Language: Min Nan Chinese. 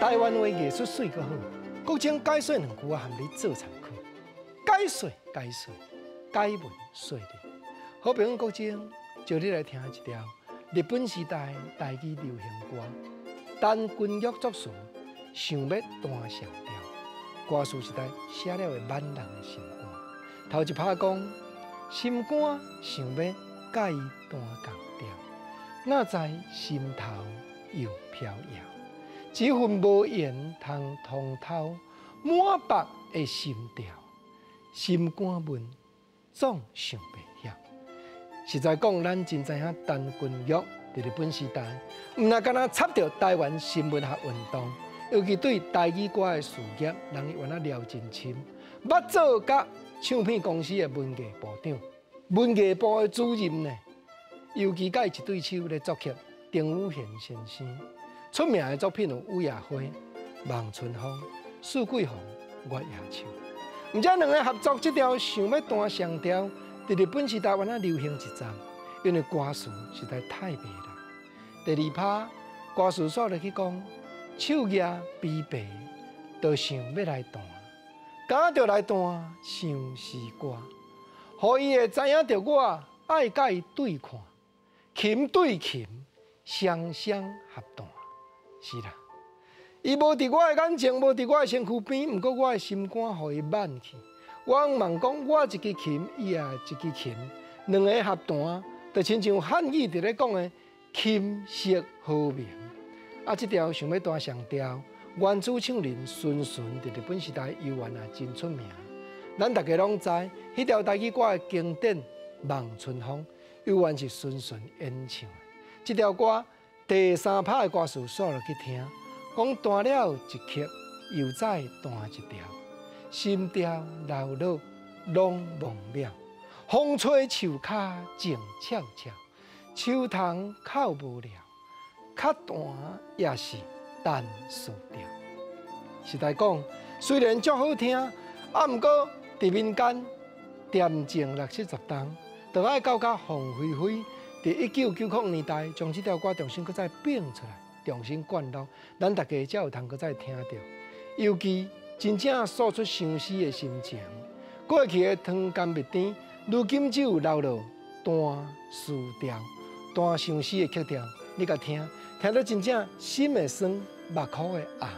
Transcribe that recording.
台灣話藝術媠閣好，閣將解說兩句啊，含你做參考。解說解說，解文說理。好朋友國晶，招你來聽一條日本時代台語流行歌，陳君玉作詞，想欲彈雙調，歌詞實在寫了會挽人的心肝。頭一拍講，心肝想欲佮伊彈仝調，哪知心頭又飄搖，這份無緣通通透滿腹的心調，心肝問總想袂曉。實在講，咱真知影陳君玉佇日本時代，毋若干焦插著台灣新文學運動，尤其對台語歌的事業，人伊原來了真深。捌做佮唱片公司的文藝部長，文藝部的主任呢，尤其佮伊一對手咧作曲，丁宇賢先生出名的作品有《雨夜花》、《望春風》、《四季紅》、《月夜樹》。毋這兩个合作這條想欲彈雙調，佇日本時代原來流行一陣，因為歌詞實在太迷人。第二拍歌詞煞落去講，手舉琵琶，就想欲來彈，敢著來彈相思歌，予伊會知影著我愛佮伊對看，琴對琴，雙雙合彈，是啦。伊無佇我的眼前，無佇我的身軀邊，毋過我的心肝予伊挽去。我向望講，我一支琴，伊也一支琴，兩个合彈，就親像漢語佇咧講的琴瑟和鳴。啊，這條想欲彈雙調，原主唱人孫順佇日本時代猶原也真出名。咱大家攏知，彼條台語歌的經典《望春風》，猶原是孫順演唱的。這條歌第三拍的歌詞煞落去聽，講彈了一曲，又再彈一條，心調流落攏忘了。風吹樹跤靜悄悄，手通扣無了，較彈也是單輸調。實在講，雖然足好聽，啊，毋過佇民間恬靜六七十冬，就愛到甲鳳飛飛佇1990年代將這條歌重新閣再變出來，重新灌錄，咱大家才有通閣再聽著。尤其真正訴出相思的心情，過去的糖甘蜜甜，如今只有流落彈輸調，彈相思的曲調，你共聽，聽得真正心會酸，目箍會紅。